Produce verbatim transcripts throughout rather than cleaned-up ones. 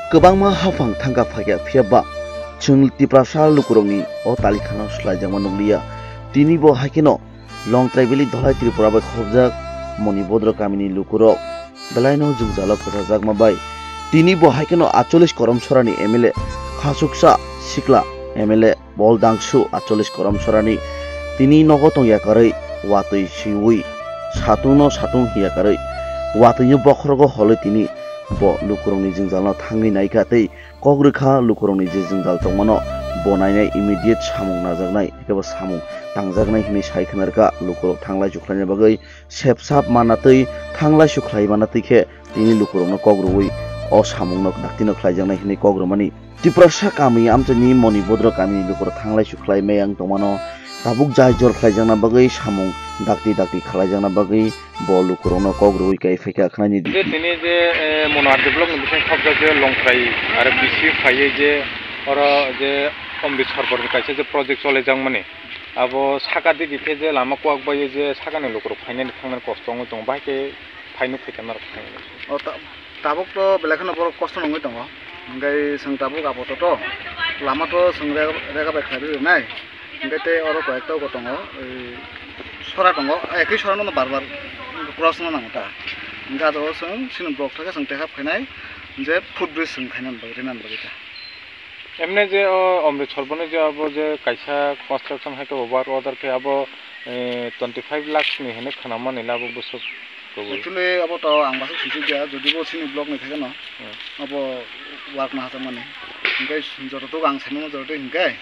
Kwbangma haphang thangka phaikha, phiya ba chwng Tiprasa lukurokni o talikhano swlaijakma nukliya. Tini bo haikheno Longtrai Valley Dholai Tripura bai khobjak Monibodro kamini lukurok belaino jwngjalo kwchajakma bai tini bo haikheno acholis Korom Sorani M L A, khasuksa sikla M L A Bol Dangsu acholis Korom Sorani tini nogo tong yakarwi watwi swiwi satungno satung hiyakarwi watwino bokhorogo holwi tini bo lukurokni jwngjalno thangwi naikha tei kok rwkha lukurokni je jwngjal tongmano bo nainai immediate samung najaknai, hwnkhe bo samung tangjaknai hwnwi sai khna rwkha. Lukurok thanglai chukhlaina bagwi sepsap manatwi thanglai chukhlai manatwi khe tini lukurokno kok rwui o samungno daktino khlaijaknai hwnwi kok rwmani. Tiprasa kami amchaini Monibodro kamini lukurok thanglai chukhlai meyang tongmano tabuk jai jor khlaijakna bagwi samung dakti dakti khlaijakna bagwi bo lukurokno kok rwui kai phaikha khnaini di. Je tini je, eh, Mono R D block ni bising khobjak je Longtrai R B C phaiwi je oro je Omrit Sorbor ni kaisa je project cholijakmani, abo saka digi khe je lama kuak bai je sakani lukurok phainani thangnani kosto wngwi tongo, bahai khe phai nuk phaikha norok phainani. O ta-, tabuk to belai kheno borok kosto nungwi tongo, hwnkhe chwng tabuk apato to lama to chwng rega, rega bai khlai rwnai. Hingke tei oro koyekta bo tongo, sora tongo, ekhi sora no bar bar cross wngna nango ta. Hingke ah jaga o chwng chini block thangkhe chwng tekhap khainai je footbridge chwng khainani bagwi, rinani bagwi ta. Emne je o Omrit Sorboni je abo je kaisa construction hai khe work order khe abo, eh, twenty five lakhs ni hinwi khwnamani le abo bwswk. Actually, abo to ang bwswk sijik ya, jodi bo chini block ni theke no, hmm, abo work no hachakmani. Hingke joto tok ang saimano joto hingke,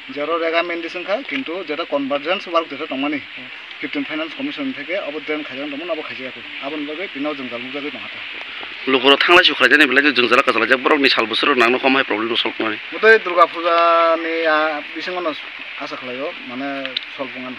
jero rega mendis wngkha, kintu jeta convergence work jeta tongmani, hmm, fifteen Finance Commission theke abo drain khaijak tongmani, abo khaijak ya koi. Aboni bagwi tino jwngjal nukjagwi tongkha ta. Lukurok thanglai sukhlaijani belai khe jwngjal kwchalaijak, borokni sal bwswk rok nangno kom hai problem no solve wngnani. Bwtwi Durga Puja ni, ah, bisingo no asa khlaio, mane solve wngnani.